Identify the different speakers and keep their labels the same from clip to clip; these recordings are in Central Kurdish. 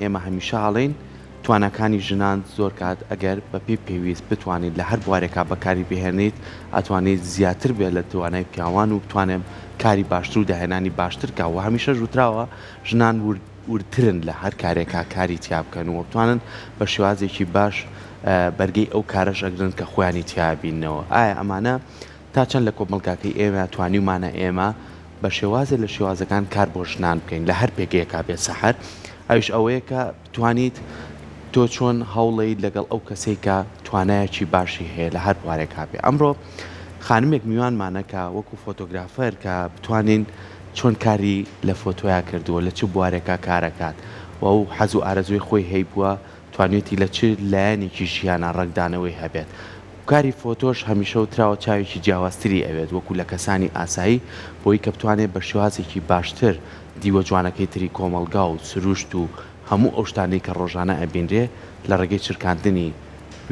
Speaker 1: ئێمە هەمیشە ئەڵێین تواناکانی ژنان زۆر کات ئەگەر بە پێی پێویست بتوانیت لە هەر بوارێکا بەکاری بهێنیت ئەتوانیت زیاتر بێت لە توانای پیاوان و بتوانێت کاری باشتر و داهێنانی باشتر کا و هەمیشەش وتراوە ژنان ورد وردترن لە هەر کارێکا کاری تیا بکەن و بتوانن بە شێوازێکی باش بەرگەی ئەو کارەش ئەگرن کە خۆیانی تیا بیننەوە ئایا ئەمانە تا چەند لە کۆمەڵگاکەی ئێمە توانیومانە ئێمە بە شێوازێ لە شێوازەکان کار بۆ ژنان بکەین لە هەر پێگەیەکا بێت سەحەر ئەویش ئەوەیە کە بتوانیت تۆ چۆن هەوڵەیت لەگەڵ ئەو کەسەی کە توانایەکی باشی هەیە لە هەر بوارێکا بێ ئەمڕۆ خانمێک میوانمانە کە وەکو فۆتۆگرافەر کە بتوانین چۆن کاری لە فۆتۆیا کردووە لە چ بوارێکا کارەکات و ئەو حەز و ئارەزووی خۆی هەیبووە توانیویەتی لە چ لایەنێکی ژیانا ڕەنگدانەوەی هەبێت. کاری فۆتۆش هەمیشە وتراوە چاوێکی جیاوازتری ئەوێت وەکو لە کەسانی ئاسایی بۆی کە بتوانێت بە شێوازێکی باشتر دیوە جوانەکەی تری کۆمەڵگا و سروشت و هەموو ئەو شتانەی کە ڕۆژانە ئەبینرێ لە ڕێگەی چرکاندنی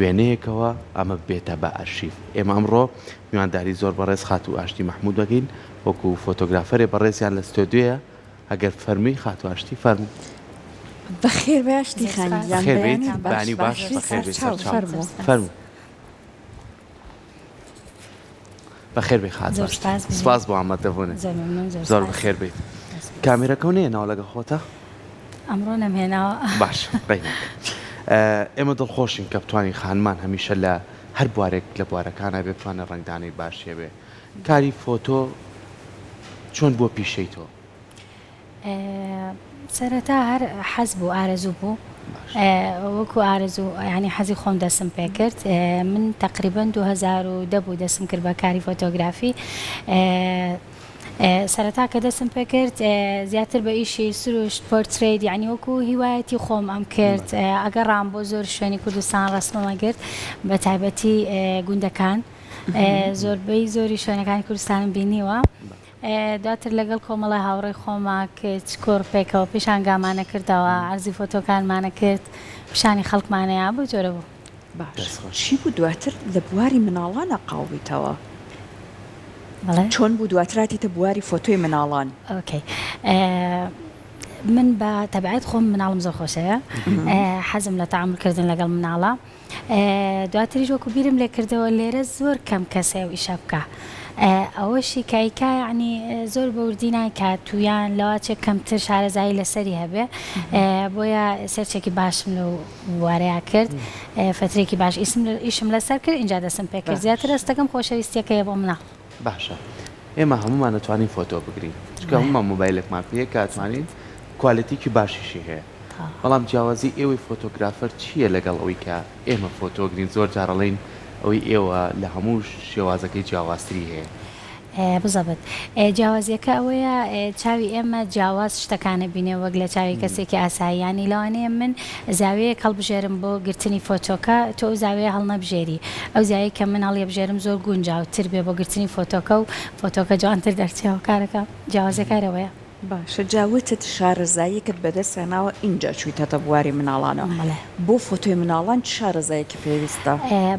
Speaker 1: وێنەیەکەوە ئەمە ببێتە بە ئەرشیف. ئێمە ئەمڕۆ میوانداری زۆر بەڕێز خاتوو ئاشتی مەحمود دەکەین وەکو فۆتۆگرافەرێ بەڕێزیان لە ستۆدیۆیە ئەگەر فەرمووی خاتوو ئاشتی فەرموو.
Speaker 2: بەخێر بێی ئاشتی خان گیان
Speaker 1: بەخێر بێیت
Speaker 2: بەیانیت باش
Speaker 1: بەیانی باش
Speaker 2: باشی
Speaker 1: بەخێر بێیت
Speaker 2: سەرچاو
Speaker 1: سەرچاو
Speaker 2: فەرموو.
Speaker 1: فەرموو. بەخێر بێی خاتوو
Speaker 3: زۆر
Speaker 1: ئاشتی
Speaker 3: سپاس بژیت.
Speaker 1: سپاس بۆ ئامادەبوونت
Speaker 3: زۆر مەمنون زۆر
Speaker 1: زۆر
Speaker 3: سپاس.
Speaker 1: بەخێر بێیت
Speaker 3: زۆر سپاس.
Speaker 1: کامێرەکەو نەهێناوە لەگەڵ خۆتا؟
Speaker 3: ئەمڕۆ نەمهێناوە.
Speaker 1: باش قەیناکە ئێمە دڵخۆشین کە بتوانین خانمان هەمیشە لە هەر بوارێک لە بوارەکانا بێ بتوانێ ڕەنگدانەوەی باشی هەبێ کاری فۆتۆ چۆن بووە پیشەی تۆ؟
Speaker 3: سەرەتا هەر حەز بوو ئارەزوو بوو وەکو ئارەزوو یانی حەزی خۆم دەسم پێ کرد من تەقریبەن 2010 بوو دەسم کرد بە کاری فۆتۆگرافی سەرەتا کە دەسم پێ کرد زیاتر بە ئیشی سروشت پۆرترەیت یعنی وەکو هیوایەتی خۆم ئەم کرد ئەگەڕام بۆ زۆر شوێنی کوردستان ڕەسمم ئەگرت بە تایبەتی گوندەکان زۆربەی زۆری شوێنەکانی کوردستانم بینیوە. دواتر لەگەڵ کۆمەڵە هاوڕێی خۆما کچ کوڕ پێکەوە پیشانگامانە کردەوە، عەرزی فۆتۆکانمانە کرد، پیشانی خەڵکمانەیا، بەو جۆرە بوو.
Speaker 2: باشە چی بوو دواتر لە بواری مناڵانا قاڵ بوویتەوە؟
Speaker 3: بەڵێ؟
Speaker 2: چۆن بوو دواتر هاتیتە بواری فۆتۆی مناڵان؟
Speaker 3: okay من بە تەبعەت خۆم مناڵم زۆر خۆشەوێ، حەزم لە تەعامول کردن لەگەڵ مناڵە، دواتریش وەکو بیرم لێ کردەوە لێرە زۆر کەم کەس هەیە ئەو ئیشە بکا ئەوەشی کە ئەیکا یەعنی زۆر بە وردی نایکات و یان لەواچێ کەمتر شارەزایی لەسەری هەبێ بۆیە سێرچێکی باشم لەو بوارەیا کرد فەترێکی باش ئیسم ئیشم لەسەر کرد ئینجا دەستم پێ کرد زیاتر هەستەکەم خۆشەویستیەکەیە بۆ مناڵ.
Speaker 1: باشە ئێمە هەموومان ئەتوانین فۆتۆ بگرین چونکە هەموومان مۆبایلێکمان پێیە کە ئەتوانین کوالێتیکی باشیشی هەیە بەڵام جیاوازی ئێوەی فۆتۆگرافەر چییە لەگەڵ ئەوەی کە ئێمە فۆتۆگرین زۆر جار ئەڵێین ئەوەی ئێوە لە هەموو شێوازەکەی جیاوازتری هەیە؟
Speaker 3: بزەبت. جیاوازیەکە ئەوەیە چاوی ئێمە جیاواز شتەکان ئەبینێ وەک لە چاوی کەسێکی ئاسایی یانی لەوانەیە من زاویەیەک هەڵبژێرم بۆ گرتنی فۆتۆکە تۆ ئەو زاویەیە هەڵنەبژێری ئەو زاویەی کە من هەڵیەبژێرم زۆر گونجاوتر بێ بۆ گرتنی فۆتۆکە و فۆتۆکە جوانتر دەرچێ هۆکارەکە جیاوازیەکە هەر ئەوەیە.
Speaker 2: باشە جا وتت شارەزاییەکت بەدەست هێناوە ئینجا چویتەتە بواری مناڵانەوە
Speaker 3: بەڵێ.
Speaker 2: بۆ فۆتۆی مناڵان چ شارەزایەکی پێویستە؟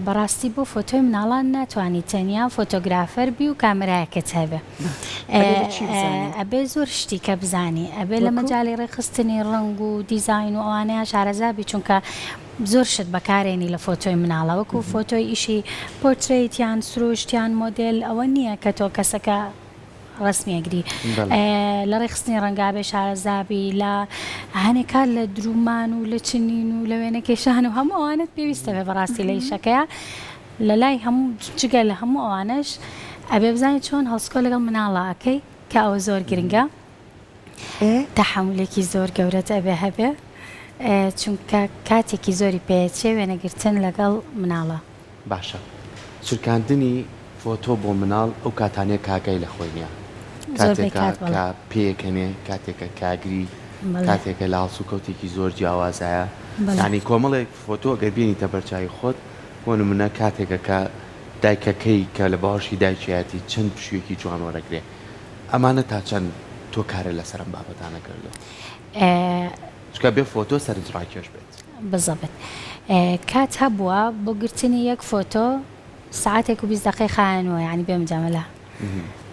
Speaker 3: بەڕاستی بۆ فۆتۆی مناڵان ناتوانی تەنیا فۆتۆگرافەر بی و کامێرایەکت هەبێ
Speaker 2: باشە ئەبێ لە چی بزانی؟
Speaker 3: ئەبێ زۆر شتی کە بزانی ئەبێ لە
Speaker 2: وەکو؟
Speaker 3: مەجالی ڕێکخستنی ڕەنگ و دیزاین و ئەوانەیا شارەزا بی چونکە زۆر شت بەکارێنی لە فۆتۆی مناڵا وەکو فۆتۆی ئیشی پۆرترەیت یان سروشت یان مۆدێل ئەوە نیە کە تۆ کەسەکە ڕەسمی ئەگری لە ڕێکخستنی ڕەنگا بێ شارەزا بی لە هەنێ کات لە درومان و لە چنین و لە وێنەکێشان و هەموو ئەوانەت پێویستە بێ بەڕاستی لە ئیشەکەیا لە لای هەموو جگە لە هەموو ئەوانەش ئەبێ بزانی چۆن هەڵسکۆ لەگەڵ مناڵا ئەکەی کە ئەوە زۆر گرنگە تەحەمولێکی زۆر گەورەت ئەبێ هەبێ چونکە کاتێکی زۆری پێچێ وێنەگرتن لەگەڵ مناڵا.
Speaker 1: باشە چرکاندنی فۆتۆ بۆ مناڵ ئەو کاتانەیە کە ئاگای لە خۆی نیە
Speaker 3: زۆربەی
Speaker 1: کاتێکە
Speaker 3: کات بەڵێ.
Speaker 1: کە پێکەنێ کاتێکە کاگری
Speaker 3: بەڵێ.
Speaker 1: کاتێکە لە هەڵسوکەوتێکی زۆر جیاوازایە
Speaker 3: بەڵێ.
Speaker 1: یانی کۆمەڵێک فۆتۆ گەر بێنیتە بەرچاوی خۆت بۆ نمونە کاتێکە کە دایکەکەی کە لە باوەشی دایکیایەتی چەند پشویەکی جوان وەرەگرێ ئەمانە تا چەند تۆ کارت لەسەر ئەم بابەتانە کردوە چونکە بێ فۆتۆ سەرنجڕاکێش بێت.
Speaker 3: بزەبت کات هەبووە بۆ گرتنی یەک فۆتۆ سەعاتێک و 20 دەقەی خایەنووە یانی بێ مجامەلە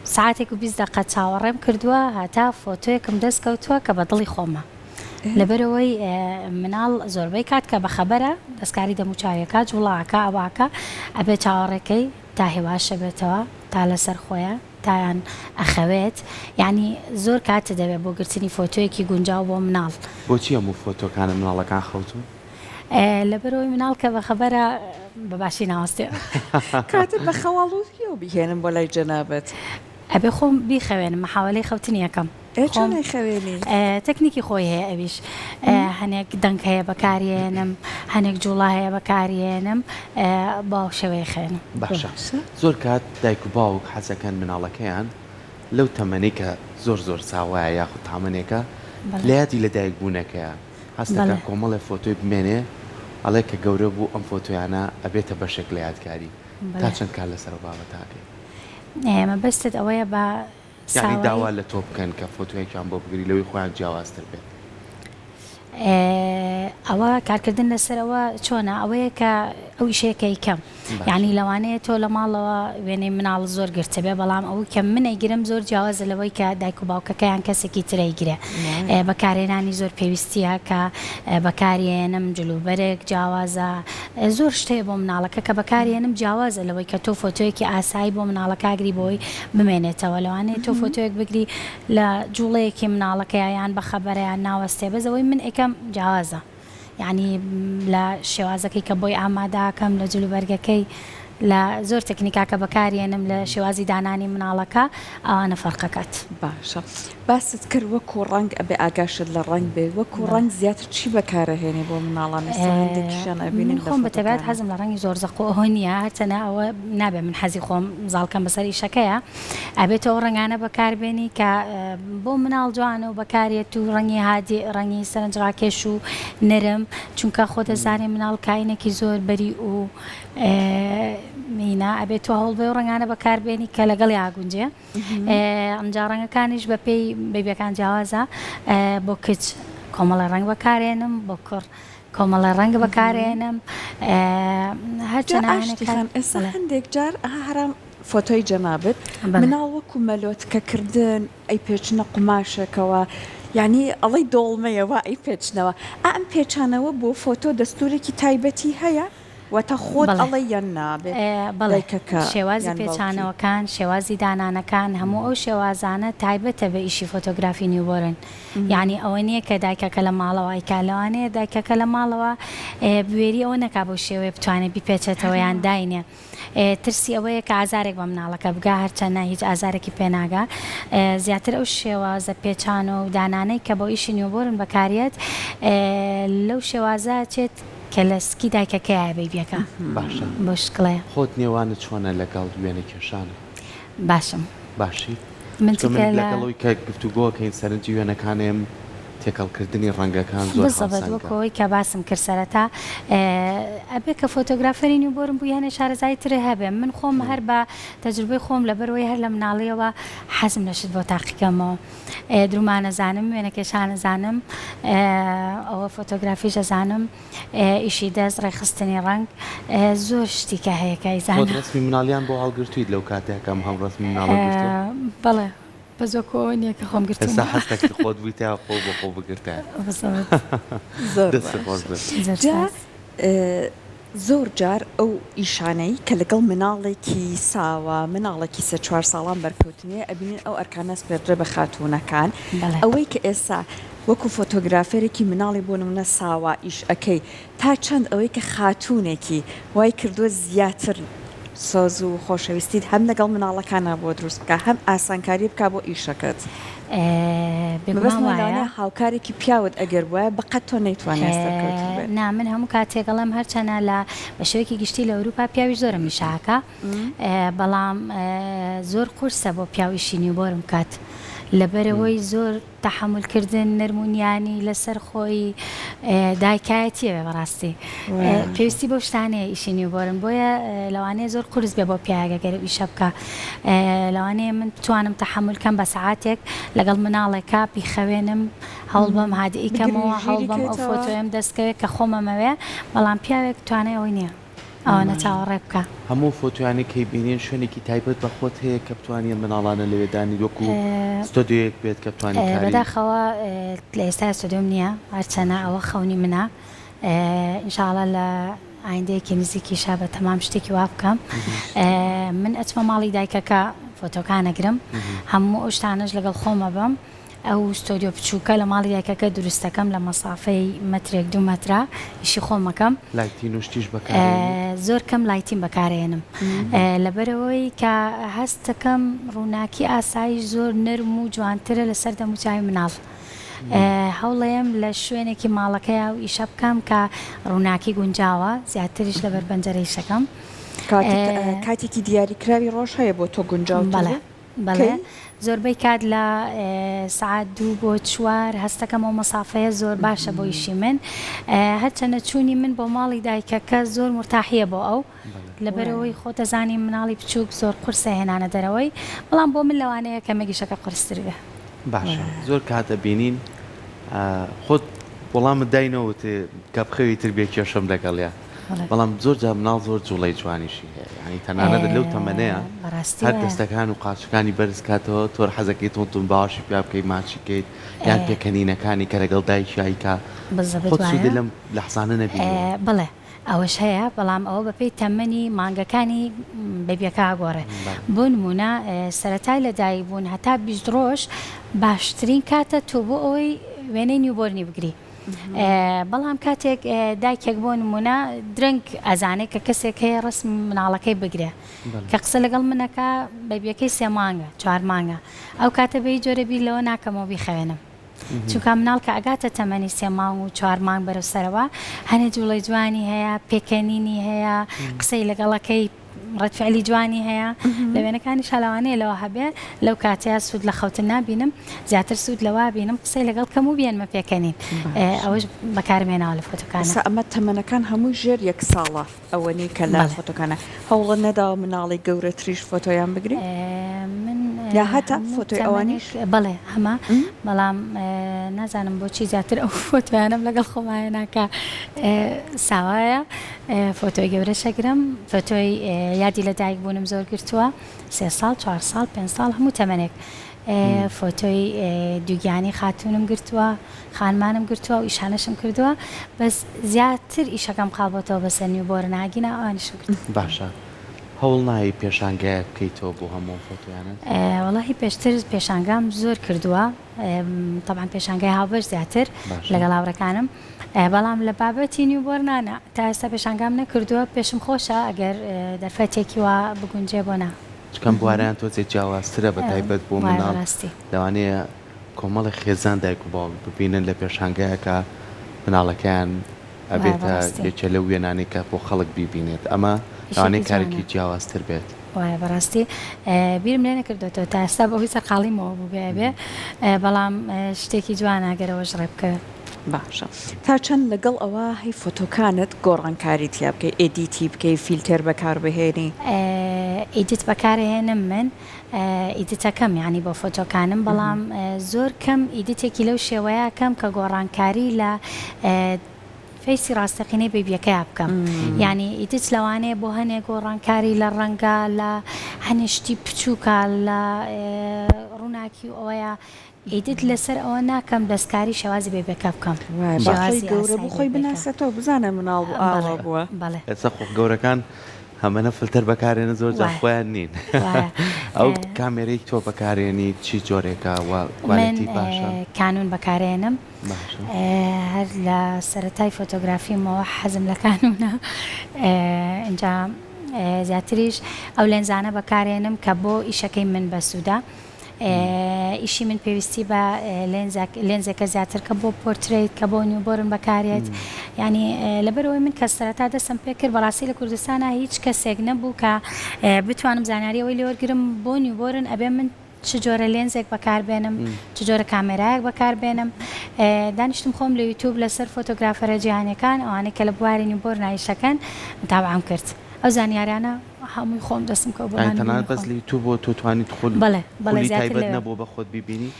Speaker 3: سەعاتێک و 20 دەقە چاوەڕێم کردووە هەتا فۆتۆیەکم دەست کەوتووە کە بە دڵی خۆمە. لەبەرئەوەی مناڵ زۆربەی کات کە بەخەبەرە دەستکاری دەموچاوی ئەکا جوڵە ئەکا ئەوە ئەکا ئەبێ چاوەڕێکەی تا هێواش ئەبێتەوە تا لەسەر خۆیە تایان ئەخەوێت یانی زۆر کاتت دەوێت بۆ گرتنی فۆتۆیەکی گونجاو بۆ مناڵ.
Speaker 1: بۆچی هەموو فۆتۆکانە مناڵەکان خەوتوون؟
Speaker 3: لەبەرئەوەی مناڵ کە بەخەبەرە بە باشی ناوەستێ.
Speaker 2: کاتە بە خەواڵووییەوە بیهێنم بۆ لای جەنابت.
Speaker 3: ئەبێ خۆم بیخەوێنم مەحاوەلەی خەوتنی ئەکەم.
Speaker 2: ئێ چۆن ئەیخەوێنی؟
Speaker 3: تەکنیکی خۆی هەیە ئەویش هەنێک دەنگ هەیە بەکاریێنم هەنێک جوڵە هەیە بەکاریێنم بەو شێوەیە خەوێنم.
Speaker 1: باشە زۆر کات دایک و باوک حەزەکەن مناڵەکەیان لەو تەمەنەی کە زۆر زۆر ساوایە یاخود تامەنێکە لە یادی لەدایک بوونەکەیە هەستەکا کۆمەڵێ فۆتۆی بمێنێ ئەڵێ کە گەورە بوو ئەم فۆتۆیانە ئەبێتە بەشێک لە یادگاری تا چەند کار لەسەر ئەو بابەتە ئەکەی؟
Speaker 3: مەبەستت ئەوەیە بە
Speaker 1: یانی داوا لە تۆ بکەن کە فۆتۆیەکیان بۆ بگری لەوەی خۆیان جیاوازتر بێت.
Speaker 3: ئەوە کارکردن لەسەر ئەوە چۆنە ئەوەیە کە ئەو ئیشەیە کە ئەیکەم یانی لەوانەیە تۆ لە ماڵەوە وێنەی مناڵ زۆر گرتبێ بەڵام ئەوەی کە من ئەیگرم زۆر جیاوازە لەوەی کە دایک و باوکەکەیان کەسێکی تر ئەیگرێ بەکارهێنانی زۆر پێویستیە کە بەکاریێنم جلوبەرگ جیاوازە زۆر شت هەیە بۆ مناڵەکە کە بەکاریێنم جیاوازە لەوەی کە تۆ فۆتۆیەکی ئاسایی بۆ مناڵەکە ئەگری بۆی بمێنێتەوە لەوانەیە تۆ فۆتۆیەک بگری لە جوڵەیەکی مناڵەکەیا یان بەخەبەرە یان ناوەستێ بەس ئەوەی من ئەیکەم جیاوازە یانی لە شێوازەکەی کە بۆی ئامادە ئەکەم لە جلوبەرگەکەی لە زۆر تەکنیکا کە بەکاریێنم لە شێوازی دانانی مناڵەکە ئەوانە فەرقەکات.
Speaker 2: باشە باست کرد وەکو ڕەنگ ئەبێ ئاگاشت لە ڕەنگ بێ وەکو ڕەنگ زیاتر چی بەکارەهێنی بۆ مناڵان ئێستا هەندێکیشیان ئەبینین
Speaker 3: من
Speaker 2: لە
Speaker 3: خۆم بە تەبیعەت
Speaker 2: فۆتۆکانە.
Speaker 3: حەزم لە ڕەنگی زۆر زەق و ئەوە نییە هەرچەنە ئەوە نابێ من حەزی خۆم زاڵ کەم بەسەر ئیشەکەیا ئەبێ تۆ ئەو ڕەنگانە بەکاربێنی کە بۆ مناڵ جوانە و بەکارێت و ڕەنگی هادی ڕەنگی سەرنجڕاکێش و نەرم چونکە خۆت ئەزانی مناڵ کائینێکی زۆر بەری و مینا ئەبێت تۆ هەوڵ بەی و ڕەنگانە بەکاربێنی کە لەگەڵی ئاگونجێ ئەمجا ڕەنگەکانیش بەپێی بەیبیەکان جیاوازە بۆ کچ کۆمەڵە ڕەنگ بەکارێنم بۆ کوڕ کۆمەڵە ڕەنگ بەکارێنم هەرچەند
Speaker 2: ئاشتی خان ئێستا هەندێک جار هەرام فۆتۆی جەنابت مناڵ وەکو مەلۆتکە کردن ئەیپێچنە قوماشێکەوە یانی ئەڵێی دۆڵمەیە وا ئەیپێچنەوە ئا ئەم پێچانەوە بۆ فۆتۆ دەستورێکی تایبەتی هەیە؟ واتە خۆت
Speaker 3: بەڵێ
Speaker 2: ئەڵێی یان نابێ
Speaker 3: بەڵێ
Speaker 2: دایکەکە
Speaker 3: شێوازی
Speaker 2: یان باوکی؟
Speaker 3: پێچانەوەکان شێوازی دانانەکان هەموو ئەو شێوازانە تایبەتە بە ئیشی فۆتۆگرافی newborn یانی ئەوە نییە کە دایکەکە لە ماڵەوە ئەیکا لەوانەیە دایکەکە لە ماڵەوە بوێری ئەوە نەکا بەو شێوەیە بتوانێ بیپێچێتەوە یان داینێ ترسی ئەوەیە کە ئازارێک بە مناڵەکە بگا هەرچەنە هیچ ئازارێکی پێ ناگا زیاتر ئەو شێوازە پێچان و دانانەی کە بۆ ئیشی newborn بەکاریەت لەو شێوازە چێت کە لە سکی دایکەکەیایە بەیبیەکە
Speaker 1: باشە
Speaker 3: بەو شکڵەیە.
Speaker 1: خۆت نێوانت چۆنە لەگەڵ وێنە کێشان؟
Speaker 3: باشم.
Speaker 1: باشیت؟
Speaker 3: من
Speaker 1: چونکە
Speaker 3: چونکە
Speaker 1: من
Speaker 3: لە.
Speaker 1: لەگەڵ ئەوەی کە گفتوگۆ ئەکەین سەرنجی وێنەکانێم تێکەڵ کردنی ڕەنگەکان زۆر
Speaker 3: بزەبت
Speaker 1: هاوسەنگە.
Speaker 3: وەکو ئەوەی کە باسم کرد سەرەتا ئەبێ کە فۆتۆگرافەری newborn بووی هەنێ شارەزایی ترت هەبێ من خۆم هەر بە تەجروبەی خۆم لەبەرئەوەی هەر لە مناڵیەوە حەزم لە شت بۆ تاقیکەمەوە درومان ئەزانم وێنەکێشان ئەزانم ئەوە فۆتۆگرافیش ئەزانم ئیشی دەست ڕێکخستنی ڕەنگ زۆر شتی کە هەیە کە
Speaker 1: خۆت
Speaker 3: ئەیزانم.
Speaker 1: ڕەسمی مناڵیان بۆ هەڵگرتوویت لەو کاتەیا کە ئەم هەم ڕەسمی مناڵە گرتووە؟
Speaker 3: بەڵێ بەس وەکو ئەوە نییە کە خۆم
Speaker 1: ئێستا
Speaker 3: گرتوومە.
Speaker 1: حەز دەکرد خۆت بوویتایە خۆ بۆ خۆ بگرتایە.
Speaker 3: بزەبت.
Speaker 2: زۆر
Speaker 1: دەستت خۆش
Speaker 2: باشە
Speaker 1: بێت.
Speaker 3: زۆر
Speaker 2: جا
Speaker 3: سپاس.
Speaker 2: زۆر جار ئەو ئیشانەی کە لەگەڵ مناڵێکی ساوا، مناڵێکی سێ چوار ساڵان بەرکەوتنیە ئەبینین ئەو ئەرکانە ئەسپێردرێ بە خاتوونەکان، ئەوەی کە ئێستا وەکو فۆتۆگرافێرێکی مناڵی بۆ نمونە ساوا ئیش ئەکەی تا چەند ئەوەی کە خاتوونێکی وای کردووە زیاتر سۆز و خۆشەویستیت هەم لەگەڵ مناڵەکانا بۆ دروست بکا هەم ئاسانکاری بکا بۆ ئیشەکەت.
Speaker 3: بێگومان
Speaker 2: مەبەستم
Speaker 3: وایە.
Speaker 2: لەوانەیە هاوکارێکی پیاوت ئەگەر بوایە بەقەد تۆ نەیتوانیایە سەرکەوتوو بێت.
Speaker 3: نا من هەموو کاتێک ئەڵێم هەرچەنە لە بە شێوەیەکی گشتی لە ئەوروپا پیاویش زۆر ئەم ئیشە ئەکا بەڵام زۆر قورسە بۆ پیاو ئیشی newborn بکات لەبەرئەوەی زۆر تەحەمول کردن نەرم و نیانی لەسەر خۆی دایکایەتیە بەڕاستی پێویستی بەو شتانەیە ئیشی newborn بۆیە لەوانەیە زۆر قورس بێ بۆ پیاوێک ئەگەر ئەو ئیشە بکا لەوانەیە من بتوانم تەحەمول کەم بە سەعاتێک لەگەڵ مناڵێکا بیخەوێنم هەوڵبەم هادئی
Speaker 2: بگری
Speaker 3: کەمەوە
Speaker 2: ژیری
Speaker 3: هەوڵبەم ئەو
Speaker 2: کەیتەوە.
Speaker 3: فۆتۆیەم دەست کەوێ کە خۆم ئەمەوێ بەڵام پیاوێک توانای ئەوەی نییە. ئەوانە چاوەڕێ بکە.
Speaker 1: هەموو فۆتۆیانەی کەی بینین شوێنێکی تایبەت بە خۆت هەیە کە بتوانی ئەم مناڵانە لەوێ دانیت وەکو ستۆدیۆیەک بێت کە بتوانی کاری.
Speaker 3: بەداخەوە لە ئێستایا ستۆدیۆم نییە هەرچەنە ئەوە خەونی منە ان شاء اللە لە ئایندەیەکی نزیکیشا بە تەمام شتێکی وا بکەم من ئەچمە ماڵی دایکەکە فۆتۆکان ئەگرم هەموو ئەو شتانەش لەگەڵ خۆم ئەبەم ئەو ستۆدیۆ بچووکە لە ماڵی دایکەکە دروست دەکەم لە مەسافەی مەترێک دوو مەترا ئیشی خۆم ئەکەم.
Speaker 1: lighting و شتیش بەکارئەیەنیت؟
Speaker 3: زۆر کەم lighting بەکارئەیەنم لەبەرئەوەی کە هەست دەکەم ڕووناکی ئاسایش زۆر نەرم و جوانترە لەسەر دەموچاوی مناڵ هەوڵەیەم لە شوێنێکی ماڵەکەیا ئەو ئیشە بکەم کە ڕووناکی گونجاوە زیاتریش لەبەر پەنجەرە ئیشەکەم.
Speaker 2: کاتێکی دیاریکراوی ڕۆژ هەیە بۆ تۆ گونجاوتر بێ؟
Speaker 3: بەڵێ زۆربەی کات لە سەعات دوو بۆ چوار هەستەکەم ئەو مەسافەیە زۆر باشە بۆ ئیشی من هەرچەنە چوونی من بۆ ماڵی دایکەکە زۆر مورتاحیە بۆ ئەو لەبەرئەوەی خۆت ئەزانی مناڵی بچووک زۆر قورسە هێنانە دەرەوەی بەڵام بۆ من لەوانەیە کەمێک ئیشەکە قورستر بێ.
Speaker 1: باشە زۆر کات ئەبینین خۆت وەڵامت داینەوە وتت کە بخەوی تر بێ کێشەم لەگەڵیا. بەڵام زۆر جار مناڵ زۆر جوڵەی جوانیشی هەیە یانی تەنانەت لەو تەمەنەیا هەر دەستەکان و قاچەکانی بەرز کاتەوە تۆر حەزەکەی تون تون باوەشی پیا بکەی ماچی کەیت یان پێکەنینەکانی کە لەگەڵ دایکیا ئەیکا خۆت سوودت لەم لەحزانە نەبینیوە؟
Speaker 3: بەڵێ ئەوەش هەیە بەڵام ئەوە بەپێی تەمەنی مانگەکانی بەیبیەکە ئەگۆڕێ بۆ نموونە سەرەتای لەدایک بوون هەتا 20 ڕۆژ باشترین کاتە تۆ بۆ ئەوەی وێنەی newborn ی بگری بەڵام کاتێک دایکێک بۆ نمونە درەنگ ئەزانێ کە کەسێک هەیە ڕسمی مناڵەکەی بگرێ کە قسە لەگەڵ منەکە بەبیەکەی سێ مانگە چوار مانگە ئەو کاتە بە هیچ جۆرە بیر لەوە ناکەمەوە بیخەوێنم چونکە مناڵ کە ئەگاتە تەمەنی سێ مانگ و چوار مانگ بەرەو سەرەوە هەنێ جوڵەی جوانی هەیە پێکەنینی هەیە قسەی لەگەڵەکەی ڕەد فعلی جوانی هەیە لە وێنەکانیشا لەوانەیە لەوە هەبێ لەو کاتەیا سوود لە خەوتن نابینم زیاتر سوود لەوە بینم قسەی لەگەڵ کەم و بێنمە پێکەنین ئەوەش بەکارم هێناوە لە فۆتۆکانە.
Speaker 2: ئێستا ئەمە تەمەنەکان هەمووی ژێر یەک ساڵە ئەوەنەی کە لە فۆتۆکانە هەوڵت نەداوە مناڵی گەورەتریش فۆتۆیان بگری؟
Speaker 3: من
Speaker 2: یا هەتە فۆتۆی ئەوانیش؟
Speaker 3: بەڵێ هەمە بەڵام نازانم بۆچی زیاتر ئەو فۆتۆیانەم لەگەڵ خۆما هێنا کە ساوایە فۆتۆی گەورەش ئەگرم فۆتۆی یادی لە دایک بوونم زۆر گرتووە سێ ساڵ چوار ساڵ پێنج ساڵ هەموو تەمەنێک فۆتۆی دووگیانی خاتوونم گرتووە خانمانم گرتووە و ئیشانەشم کردووە بەس زیاتر ئیشەکەم قاڵ بۆتەوە بەسەر newborn ئەگینا ئەوانیشم گرتووە.
Speaker 1: باشە هەوڵ نایی پێشانگایەک بکەیتەوە بۆ هەموو ئەو فۆتۆیانەت؟
Speaker 3: وەڵاهی پێشتر پێشانگام زۆر کردووە تەبعەن پێشانگای هاوبەش زیاتر لەگەڵ هاوڕێکانم بەڵام لە بابەتی newborn ا نا تا ئێستا پێشانگام نەکردووە پێشم خۆشە ئەگەر دەرفەتێکی وا بگونجێ بۆ نا.
Speaker 1: چونکە ئەم بوارەیان تۆزێ جیاوازترە بە تایبەت بۆ مناڵ لەوانەیە کۆمەڵێک خێزان دایک و باوک ببینن لە پێشانگایەکا مناڵەکەیان ئەبێتە یەکێ لەو وێنانەی کە بۆ خەڵک بیبینێت ئەمە لەوانەیە کارێکی جیاوازتر بێت.
Speaker 3: وایە بەڕاستی بیرم لێ نەکردۆتەوە تا ئێستا بەهۆی سەرقاڵیمەوە بووبێ ئەبێ بەڵام شتێکی جوانە گەر ئەوەش ڕێ بکەوێ.
Speaker 2: باشە تا چەند لەگەڵ ئەوە هەی فۆتۆکانت گۆڕانکاری تیا بکەی edit ی بکەی فیلتێر بەکار بهێنی؟
Speaker 3: edit بەکارئەهێنم من edit ەکەم یانی بۆ فۆتۆکانم بەڵام زۆر کەم edit ێکی لەو شێوەیە کەم کە گۆڕانکاری لە face ی ڕاستەقینەی baby یەکەیا بکەم یانی edit لەوانەیە بۆ هەنێ گۆڕانکاری لە ڕەنگا لە هەنێ شتی بچووکە لە ڕووناکی و ئەوەیە edit لەسەر ئەوە ناکەم دەستکاری شێوازی baby یەکە بکەم
Speaker 2: وایە با خۆی شێوازی گەورە بوو ئاسایی خۆی baby یەکە بناسێتەوە بزانێ مناڵ بوو ئاوا
Speaker 3: بەڵێ
Speaker 2: بووە.
Speaker 3: بەڵێ.
Speaker 1: ئێستا خۆ گەورەکان هەمەنە فلتەر بەکارێنن زۆر جار
Speaker 3: وایە
Speaker 1: خۆیان نین
Speaker 3: وایە
Speaker 1: ئەو کامێرەی تۆ بەکارێنی چی جۆرێکە و
Speaker 3: من
Speaker 1: quality باشە؟
Speaker 3: کانون بەکارێنم
Speaker 1: باشە.
Speaker 3: هەر لە سەرەتای فۆتۆگرافیمەوە حەزم لە کانونە ئینجا زیاتریش ئەو لێنزانە بەکارێنم کە بۆ ئیشەکەی من بەسوودە ئیشی من پێویستی بە لێنزێکە زیاتر کە بۆ پۆرترەیت کە بۆ newborn بەکارێت یعنی لەبەرەوەی من کە سەرەتا دەستم پێکرد بەڕاستی لە کوردستانە هیچ کەسێک نەبوو کە بتوانم زانیاری ئەوەی لێوەرگرم بۆ newborn ئەبێ من چ جۆرە لێنزێک بەکاربێنم چ جۆرە کامێرایەک بەکاربێنم دانیشتم خۆم لە یوتوب لەسەر فۆتۆگرافەرە جیهانیەکان ئەوانەی کە لە بواری newborn ئیشەکەن متابعەم کرد. ئەو زانیاریانە هەمووی خۆم دەستم کەوت بۆ
Speaker 1: یانی
Speaker 3: مانوبوونی
Speaker 1: تەنانەت بەس
Speaker 3: خۆم.
Speaker 1: لە یوتوبەوە تۆ توانیت خول
Speaker 3: بەڵێ بەڵێ
Speaker 1: خولی
Speaker 3: زیاتر
Speaker 1: تایبەت
Speaker 3: لەوێ.
Speaker 1: نەبووە بە خۆت بیبینی؟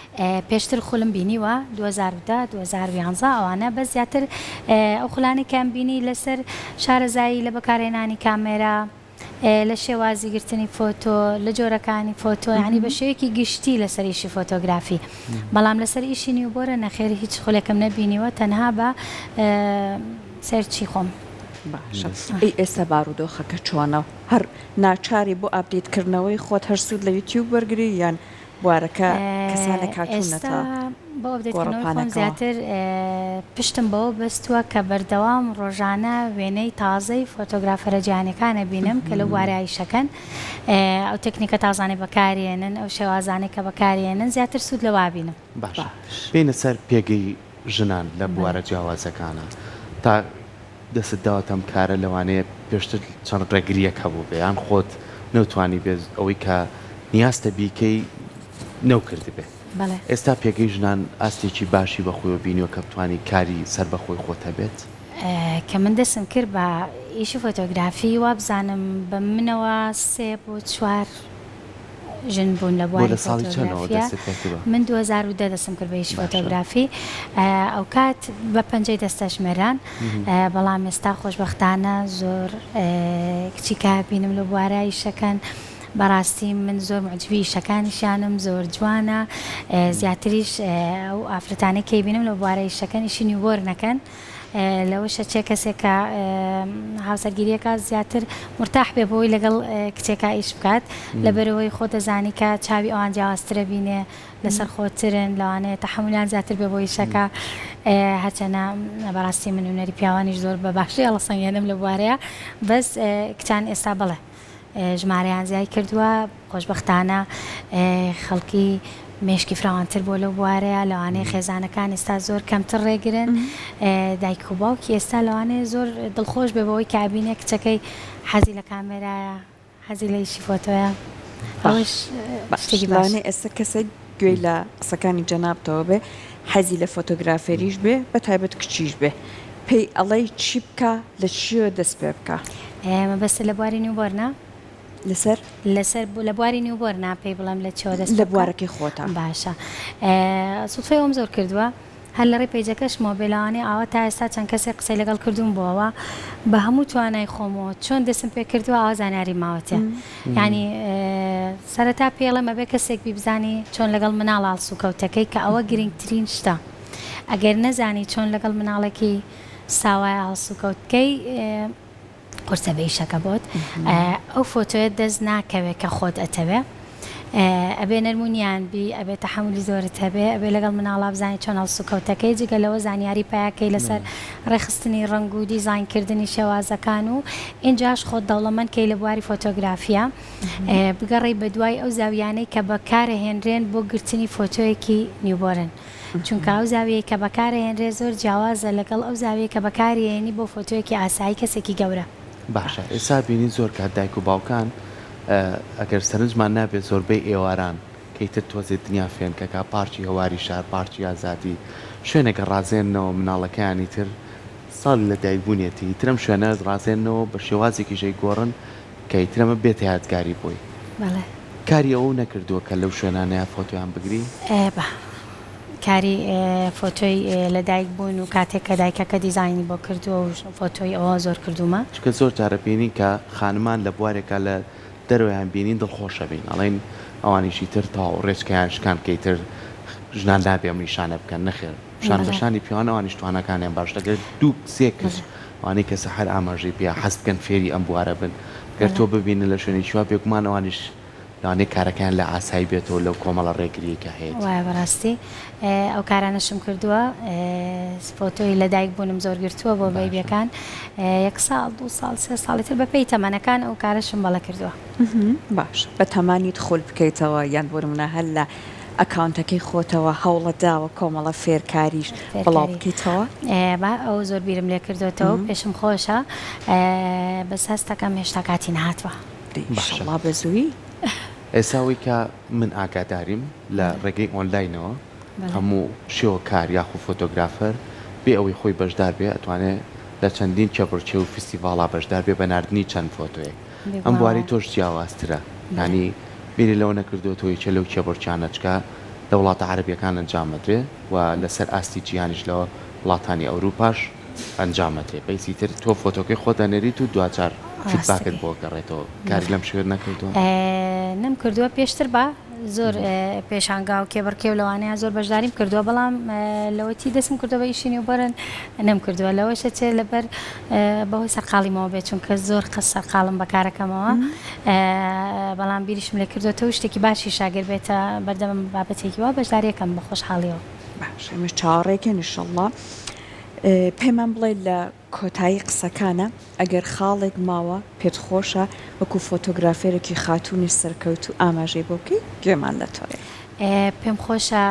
Speaker 3: پێشتر خولم بینیوە 2010 2011 ئەوانە بەس زیاتر ئەو خولانەی کە ئەمبینی لەسەر شارەزایی لە بەکارهێنانی کامێرا لە شێوازی گرتنی فۆتۆ لە جۆرەکانی فۆتۆ یانی بە شێوەیەکی گشتی لەسەر ئیشی فۆتۆگرافی بەڵام لەسەر ئیشی newborn ە نەخێر هیچ خولێکم نەبینیوە تەنها بە search ی خۆم.
Speaker 2: باشە ئەی ئێستا بارودۆخەکە چۆنە هەر ناچاری بۆ update کردنەوەی خۆت هەر سوود لە یوتیوب وەرگری یان بوارەکە کەسانێک
Speaker 3: ئێستا
Speaker 2: هاتوونەتە
Speaker 3: بۆ update کردنەوەی خۆم
Speaker 2: گۆڕەپانەکەوە؟
Speaker 3: زیاتر پشتم بەوە بەستووە کە بەردەوام ڕۆژانە وێنەی تازەی فۆتۆگرافەرە جیهانیەکان ئەبینم کە لەو بوارە ئیشەکەن ئەو تەکنیکە تازانەی بەکارێنن ئەو شێوازانەی کە بەکارێنن زیاتر سوود لەوە ئەبینم.
Speaker 1: باشە بێینە سەر پێگەی ژنان لە بوارە جیاوازەکانا تا دەستت داوەتە ئەم کارە لەوانەیە پێشتر چەند ڕێگریەک هەبووبێ یان خۆت نەوتوانیبێ ئەوەی کە نیازتە بیکەی نەوکردبێ
Speaker 3: بەڵێ.
Speaker 1: ئێستا پێگەی ژنان ئاستێکی باشی بە خۆیەوە بینیوە کە بتوانی کاری سەربەخۆی خۆت هەبێت؟
Speaker 3: کە من دەستم کرد بە ئیشی فۆتۆگرافی وابزانم بە منەوە سێ بۆ چوار ژن بوون لە
Speaker 1: بۆ
Speaker 3: بواری
Speaker 1: لە ساڵی چەنەوە
Speaker 3: فۆتۆگرافیا
Speaker 1: دەستت پێ کردوە؟
Speaker 3: من 2010 دەستم کرد بە ئیشی
Speaker 1: باشە.
Speaker 3: فۆتۆگرافی ئەوکات بە پەنجەی دەست ئەژمێران بەڵام ئێستا خۆشبەختانە زۆر کچی کە بینم لەو بوارە ئیشەکەن بەڕاستی من زۆر موعجیبی ئیشەکانیشیانم زۆر جوانە زیاتریش ئەو ئافرەتانەی کەی بینم لەو بوارە ئیشەکەن ئیشی newborn ەکەن لەوەش ئەچێ کەسێک کە هاوسەرگیریەکە زیاتر مورتاح بێ بۆی لەگەڵ کچێکا ئیش بکات لەبەرئەوەی خۆت دەزانی کە چاوی ئەوان جیاوازترە بینێ لەسەر خۆترن لەوانەیە تەحەمولیان زیاتر بێ بۆ ئیشەکە هەرچەنە بەڕاستی من هونەری پیاوانیش زۆر بە باشی هەڵەسەنگێنم لە بوارەیە بەس کچان ئێستا بەڵێ ژمارەیان زیای کردووە، خۆشبەختانە خەڵکی مێشکی فراوانتر بووە لەو بوارەیە، لەوانەیە خێزانەکان ئێستا زۆر کەمتر ڕێگرن، دایک و باوکی ئێستا لەوانەیە زۆر دڵخۆش بێ بەوەی کە ئەبینێ کچەکەی حەزی لە کامێرایە، حەزی لە ئیشی فۆتۆیە، ئەوەش شتێکی باشە.
Speaker 2: لەوانەیە ئێستا کەسێک گوێی لە قسەکانی جەنابتەوە بێ حەزی لە فۆتۆگرافێریش بێ بە تایبەت کچیش بێ پێی ئەڵێی چی بکا لە چیەوە دەست پێ بکا؟
Speaker 3: مەبەستت لە بواری newborn ە؟
Speaker 2: لەسەر؟
Speaker 3: لەسەر لە بواری newborn ە پێی بڵێم لە چیەوە دەست
Speaker 2: لە
Speaker 3: پێ بکا؟
Speaker 2: بوارەکەی خۆتا.
Speaker 3: باشە سوتفەی ئەوەم زۆر کردووە هەر لە ڕێی پەیجەکەشمەوە بێ لەوانەیە ئاوا تا ئێستا چەند کەسێک قسەی لەگەڵ کردووم بۆوە بە هەموو توانای خۆمەوە چۆن دەستم پێ کردووە ئاوا زانیاریم ماوەتێ یانی سەرەتا پێڵێم ئەبێ کەسێک بی بزانی چۆن لەگەڵ مناڵ هەڵسوکەوتەکەی کە ئەوە گرنگترین شتە ئەگەر نەزانی چۆن لەگەڵ مناڵێکی ساوایە هەڵسوکەوت بکەی قورسە بە ئیشەکە بۆت ئەو فۆتۆیەت دەست ناکەوێ کە خۆت ئەتەوێ ئەبێ نەرم و نیان بی ئەبێ تەحەمولی زۆرت هەبێ ئەبێ لەگەڵ مناڵا بزانی چۆن هەڵسوکەوتەکەی جگە لەوە زانیاری پایەکەی لەسەر ڕێکخستنی ڕەنگ و دیزاین کردنی شێوازەکان و ئینجاش خۆت دەوڵەمەند کەی لە بواری فۆتۆگرافیا بگەڕێی بەدوای ئەو زاویانەی کە بەکارەهێنرێن بۆ گرتنی فۆتۆیەکی newborn چونکە ئەو زاویەی کە بەکارەهێنرێ زۆر جیاوازە لەگەڵ ئەو زاویەی کە بەکاریەیەنی بۆ فۆتۆیەکی ئاسایی کەسێکی گەورە.
Speaker 1: باشە ئێستا بینی زۆر کات دایک و باوکان ئەگەر سەرنجمان نابێت زۆربەی ئێواران کە ئیتر تۆزێ دنیا فێنکەکە پارکی هەواری شار پارکی ئازادی شوێنێکە ڕازێننەوە مناڵەکەیان ئیتر ساڵی لە دایک بوونیەتی ئیتر ئەم شوێنە ڕازێننەوە بە شێوازێکیش ئەیگۆڕن کە ئیتر ئەمە بێتە یادگاری بۆی.
Speaker 3: بەڵێ.
Speaker 1: کاری ئەوەو نەکردووە کە لەو شوێنانەیا فۆتۆیان بگری؟
Speaker 3: بە. کاری فۆتۆی لە دایک بوون و کاتێک کە دایکەکە دیزاینی بۆ کردووە و فۆتۆی ئەوە زۆر کردوومە.
Speaker 1: چونکە زۆر جار ئەبینین کە خانمان لە بوارێکا لە دەرەوەیان بینین دڵخۆش ئەبین ئەڵێین ئەوانیش ئیتر تەواو ڕێچکەیان شکاند کە ئیتر ژنان نابێ ئەم ئیشانە بکەن نەخێر شان بە شانی پیاوان ئەوانیش تواناکانیان باشترە گەر دوو سێ کچ ئەوانەی کە سەحەر ئاماژەی پێیا حەز بکەن فێری ئەم بوارە بن گەر تۆ ببینن لە شوێنێکی وا بێگومان ئەوانیش لەوانەیە کارەکەیان لا ئاسایی بێتەوە لەو کۆمەڵە ڕێگریەی کە هەیەتی.
Speaker 3: وایە بەڕاستی ئەو کارانەشم کردووە فۆتۆی لەدایک بوونم زۆر گرتووە بۆ
Speaker 1: باشە.
Speaker 3: بەیبیەکان یەک ساڵ دوو ساڵ سێ ساڵی تر بەپێی تەمەنەکان ئەو کارەشم بەڵێ کردووە.
Speaker 2: باشە بەتەمانیت خول بکەیتەوە یان بۆ نمونە هەر لە ئەکاونتەکەی خۆتەوە هەوڵت داوە کۆمەڵە فێرکاریش بڵاو
Speaker 3: فێرکاری
Speaker 2: بکەیتەوە؟
Speaker 3: با ئەوە زۆر بیرم لێ کردۆتەوە و پێشم خۆشە بەس هەستەکەم هێشتا کاتی نەهاتووە.
Speaker 2: دەی
Speaker 1: باشە.
Speaker 2: ئیشەڵا بە زوویی.
Speaker 1: ئێستا ئەوەی کە من ئاگاداریم لە ڕێگەی ئۆنلاینەوە هەموو شێوەکار یاخو فۆتۆگرافەر بێ ئەوەی خۆی بەشدار بێ ئەتوانێ. لە چەندین کێبڕکێ و فیستیڤاڵا بەشدار بێ بە ناردنی چەند فۆتۆیەک. ئەم بوارەی تۆش جیاوازترە یانی بیری لەوە نەکردووەتەوە یەکێ لەو کێبڕکیانە چکە لە وڵاتە عەرەبیەکان ئەنجام ئەدرێ و لەسەر ئاستی جیهانیش لە وڵاتانی ئەوروپاش ئەنجام ئەدرێ بەیسی تر تۆ فۆتۆکەی خۆت ئەنێریت و دواجار feedback ت بۆ گەڕێتەوە کاری لەم شێوەیەت نەکردووە؟
Speaker 3: نەم کردووە پێشتر بە زۆر پێشانگا و کێبڕکێ و لەوانەیە زۆر بەشداریم کردووە بەڵام لەوەتی دەستم کردووە بە ئیشی newborn نەم کردووە لەوەشە چێ لەبەر بەهۆی سەرقاڵیمەوە بێت چونکە زۆر قەت سەرقاڵم بە کارەکەمەوە بەڵام بیریشم لێ کردوێتەوە شتێکی باشی شاگر بێتە بەردەمم بابەتێکی وا بەشداریەکەم بە خۆشحاڵیەوە.
Speaker 2: باشە ئێمەش چاوەڕێکەین ئیشەڵڵا پێمان بڵێ لە کۆتایی قسەکانە ئەگەر خاڵێک ماوە پێت خۆشە وەکو فۆتۆگرافێرێکی خاتوونی سەرکەوتوو ئاماژەی بۆ بکەی گوێمان لە تۆیە.
Speaker 3: پێم خۆشە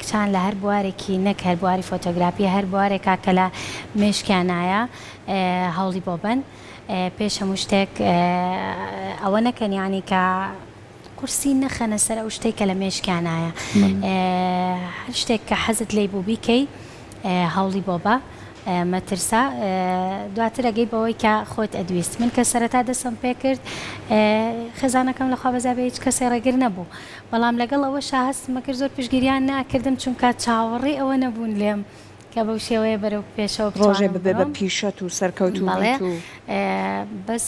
Speaker 3: کچان لە هەر بوارێکی نەک هەر بواری فۆتۆگراپی هەر بوارێکا کە لە مێشکیانایە هەوڵی بۆ بەن پێش هەموو شتێک ئەوە نەکەن یانی کە قورسی نەخەنە سەر ئەو شتەی کە لە مێشکیانایە هەر شتێک کە حەزت لێی بوو بیکەی هەوڵی بۆ بە مەترسە دواتر ئەگەی بەوەی کە خۆت ئەدویست من کە سەرەتا دەسم پێکرد خێزانەکەم لەخوا بەزا بێ هیچ کەسێ ڕێگر نەبوو بەڵام لەگەڵ ئەوەشا هەستم ئەکرد زۆر پشتگیریان ناکردم چونکە چاوەڕێی ئەوە نەبوون لێم کە بەو شێوەیە بەرەو پێشەوە
Speaker 2: ڕۆژێ بتوانم ببێ بە بڕۆم. پیشەت و سەرکەوتوو
Speaker 3: بەڵێ
Speaker 2: بیت و.
Speaker 3: بەس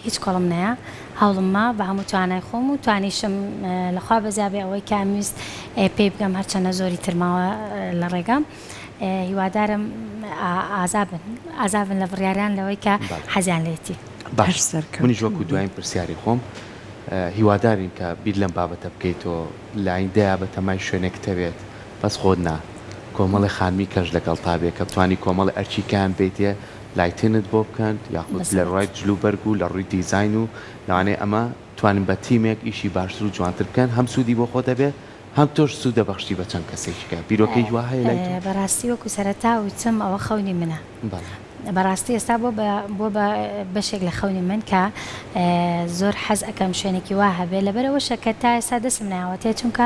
Speaker 3: هیچ کۆڵم نەیا هەوڵم ما بە هەموو توانای خۆم و توانیشم لەخوا بەزیا بێ ئەوەی کە ئەمویست پێی بگەم هەرچەنە زۆری تر ماوە لە ڕێگام هیوادارم ئازا بن ئازا بن لە بڕیاریان لەوەی کە
Speaker 1: بەڵێ.
Speaker 3: حەزیان لێتی.
Speaker 1: باش
Speaker 2: هەر
Speaker 1: منیش
Speaker 2: سەرکەوتوو
Speaker 1: وەکو
Speaker 2: بی.
Speaker 1: دوایین پرسیاری خۆم هیوادارین کە بیر لەم بابەتە بکەیتەوە لە ئایندەیا بەتەمای شوێنێکت هەبێت بەس خۆت نا کۆمەڵێ خانمی کەش لەگەڵتا بێ کە بتوانی کۆمەڵێ ئەرکی کەیان بێیتێ lighting ت بۆ بکەن یاخود لە
Speaker 3: بزەبت.
Speaker 1: ڕوای جل و بەرگ و لە ڕووی دیزاین و لەوانەیە ئەمە توانن بە تیمێک ئیشی باشتر و جوانتر بکەن هەم سوودی بۆ خۆت ئەبێ هەم تۆش سوود دەبەخشی بە چەند کەسێکی کە بیرۆکەی وا هەیە لای تۆ؟
Speaker 3: بەڕاستی وەکو سەرەتا وتم ئەوە خەونی منە.
Speaker 1: بەڵێ.
Speaker 3: بەڕاستی ئێستا بۆ بە بۆ بە بەشێک لە خەونی من کە زۆر حەز ئەکەم شوێنێکی وا هەبێ لەبەر ئەوەشە کە تا ئێستا دەسم نایاوەتێ چونکە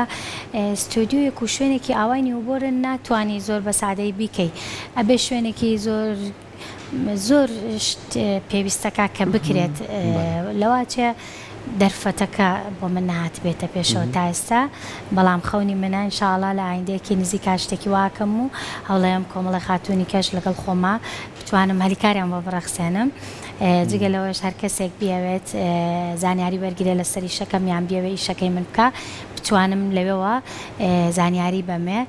Speaker 3: ستۆدیۆیەک و شوێنێکی ئاوای newborn ناتوانی زۆر بە سادەیی بیکەی ئەبێ شوێنێکی زۆر زۆر شت پێویستەکا کە بکرێت لەواچێ دەرفەتەکە بۆ من نەهاتبێتە پێشەوە تا ئێستا بەڵام خەونی منە ان شاء اللە لە ئایندەیەکی نزیکا شتێکی وا ئەکەم و هەوڵەیەم کۆمەڵێ خاتوونی کەش لەگەڵ خۆما بتوانم هەلی کاریان بۆ بڕەخسێنم جگە لەوەش هەر کەسێک بیەوێت زانیاری وەرگرێ لەسەر ئیشەکەم یان بیەوێ ئیشەکەی من بکا بتوانم لەوێوە زانیاری بەمێ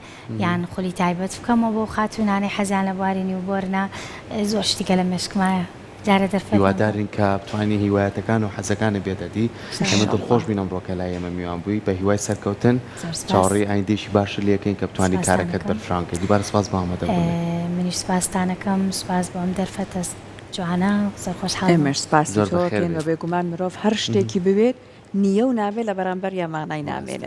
Speaker 3: یان خولی تایبەت بکەمەوە بۆ خاتوونانەی حەزیان لە بواری newborn ە زۆر شتی کە لە مێشکمایە. جارێ دەرفەت نەبوو.
Speaker 1: هیوادارین کە بتوانی هیوایەتەکان و حەزەکانت بێتە دی. ئێمە دڵخۆش بووین ئەمڕۆ کە لای ئێمە میوان بووی. بە هیوای سەرکەوتن.
Speaker 3: زۆر سپاس.
Speaker 1: چاوەڕێی ئایندەیەکی باشتر لێ ئەکەین کە بتوانی
Speaker 3: سپاستان
Speaker 1: کارەکەت
Speaker 3: ئەکەم.
Speaker 1: بەرفراوان کەی. دووبارە سپاس بۆ ئامادەبوونت.
Speaker 3: منیش سپاستان ئەکەم. سپاس بۆ ئەم دەرفەتە جوانە. زۆر خۆشحاڵ بووم.
Speaker 2: ئێمەش سپاسی
Speaker 1: زۆر
Speaker 2: تۆ
Speaker 1: بەخێر
Speaker 2: ئەکەین و
Speaker 1: بێی.
Speaker 2: بێگومان مرۆڤ هەر شتێکی بوێت نییە و نابێت لە بەرامبەریا مانای نامێنێت.